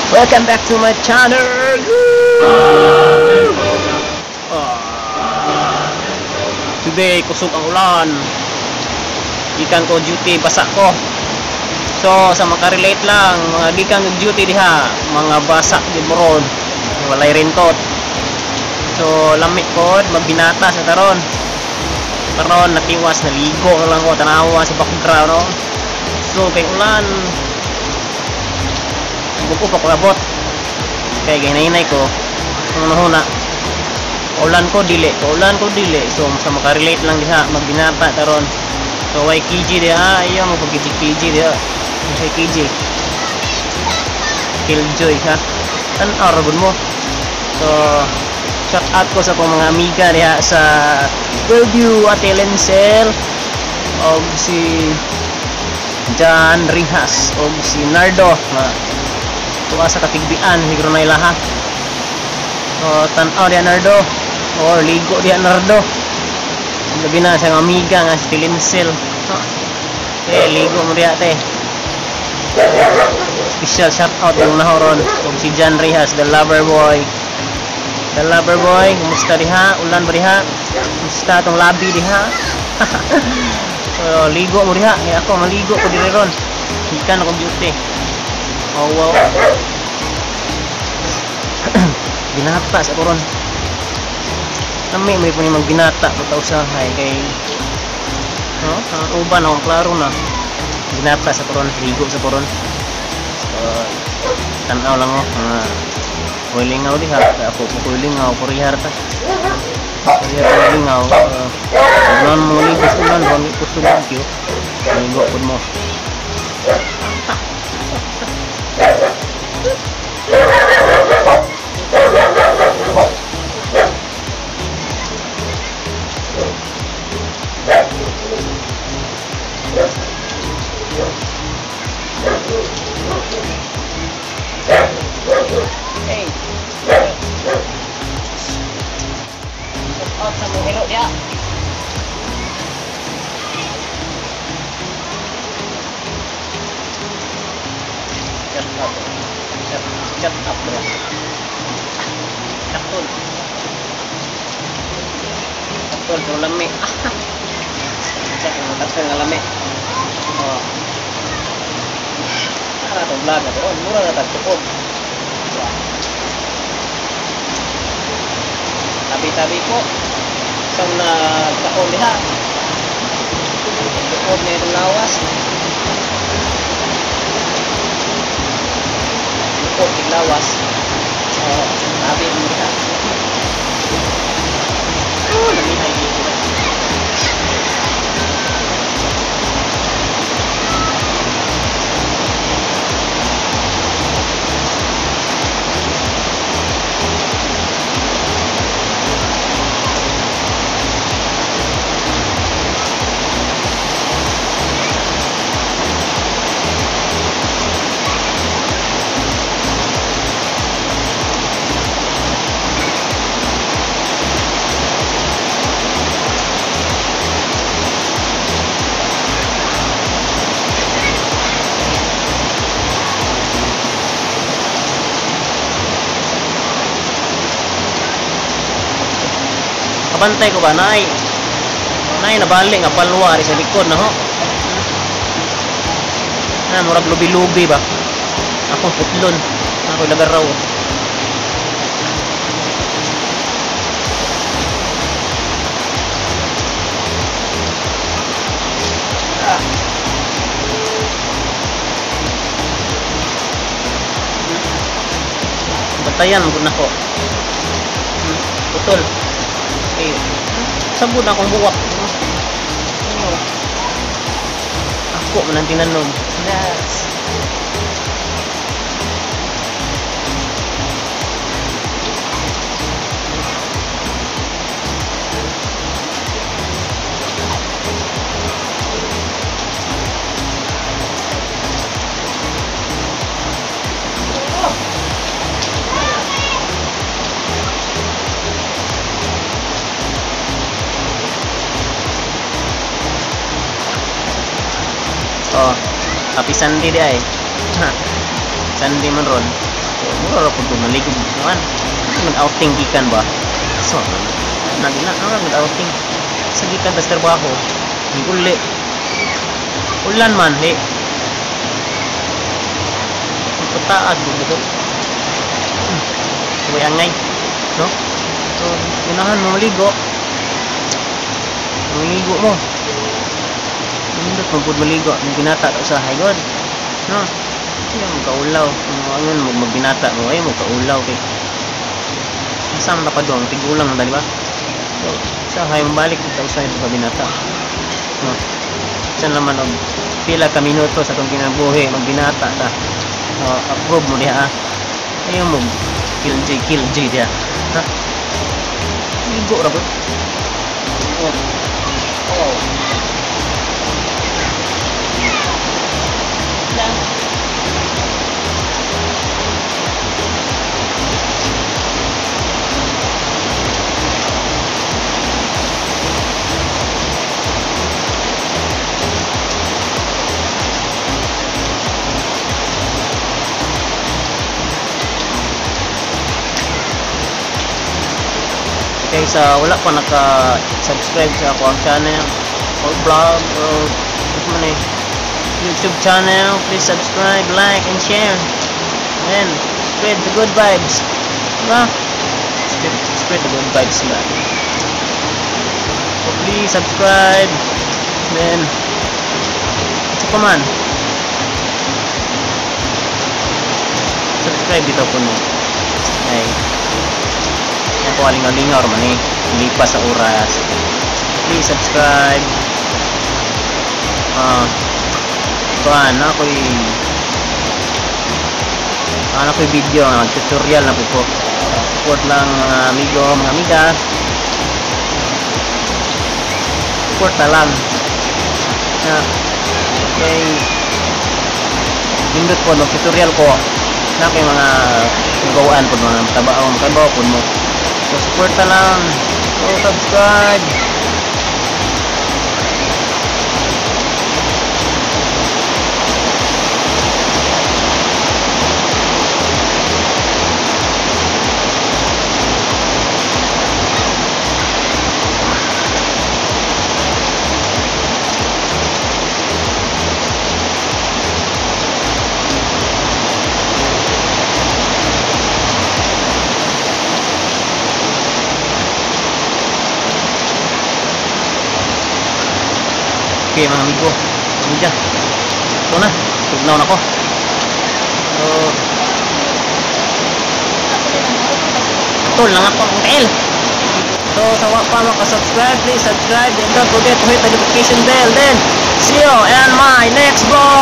Welcome back to my channel. Today kusog ang ulan. Gikan ko duty, basa ko. So sa makarelate lang, mga gikan og duty diha, mga basa gid mo ron. Walay raincoat. So lami pod magbinata sa taron. Karon natiwas, naligo lang ko, tanawa sa background, no. So kay ulan, buko pa ko abot. Kay ginahinay ko ang huna. Ulan ko dili, ulan ko dili. So sa makarelate lang diha, magbinata taron. So way KG diha, ayaw mo pag KG diha. Kay KG. Killjoy ha. Tan-aw ra gud mo. So shout out ko sa akong mga amiga diha sa Bellevue, Ate Lencel, og si John Rihas, og si Nardo na tuwa sa Katigbian, siguro na ilaha. So tan-aw diha Nardo, or ligo diha Nardo. Labi na sa amiga nga si Lencel. Te, ligo mo diha te. Special shout out yung nahoron og si John Rihas, the lover boy. The lover boy, kumusta diha? Ulan ba diha? Kumusta atong labi diha? So ligo mo diha, kaya ako maligo ko diri ron. Gikan ako duty. Oh wow. Binata sa koron. Lami mo po ni magbinata ko usahay kay no, ang uban akong klaro na. Binata sa koron, ligo sa koron. So tan-aw lang oh, mga kulingaw diha, ako po kulingaw, kurihar ta. Kurihar ta lingaw. Ulan mo ligo sa ulan, ron kusog kyo. Ligo pud mo. Hey. Shout out sa mga hero diha. Shut up. Shut up bro. Katol. Katol pero lami. Check ang katol nga lami. Oh. Ara to vlog na pero mura na tagtukod. Tabi-tabi po sa nagkaon diha. Tukod na itong lawas. Tukod ng lawas. So, tabi mo diha. Oh, namihay dito. Kabantay ko ba, nay? Nay, nabali nga palwa sa likod na ho. Na, murag lubi-lubi ba? Akong putlon. Ako lagaraw. Ah. Bantayan mo na ko. Putol. Eh, sabod na akong buwak. Ako man ang tinanom. Yes. Oh, happy Sunday di ay. Sunday man ron. Mura ra pud ko maligo kuan. Nag-outing gikan ba? So, nagina ang nag-outing sa gikan tas trabaho. Uli. Ulan man, li. Pataas bubuhok. Way angay, no? So, unahan mo maligo. Maligo mo. Nindot mo pud maligo, magbinata ta usahay god. No? Ayaw mo kaulaw. Ano mo magbinata mo, ayaw mo kaulaw kay asam na pa dong, tigulang na, di ba? So, usahay mabalik ta usahay sa binata. No? Siya naman og pila ka minuto sa atong kinabuhi magbinata ta. Approve mo diha. Ayaw mo kill J diha. Ha? Ligo ra ba? Oh. Oh. Okay, sa wala pa naka-subscribe sa ako ang channel or blog or ano man YouTube channel, please subscribe, like, and share. And spread the good vibes. Diba? Spread the good vibes ba? So please subscribe. Then, ito pa man. Subscribe dito po no. Ay. Ako alingaw-lingaw man eh. Lipas sa oras. Please subscribe. Kuan ako'y video tutorial na po. Support lang mga amigo, mga amiga. Support na lang. Okay. Nindot po mag tutorial ko. Na kay mga gawaan po mga tabaong makabaw po mo. So support na lang. So subscribe. Okay mga amigo, amiga, ito na, tugnaw na ko. So, tol lang ako ang tail. So, sa wa pa makasubscribe, please subscribe and don't forget to hit the notification bell. Then, see you in my next vlog!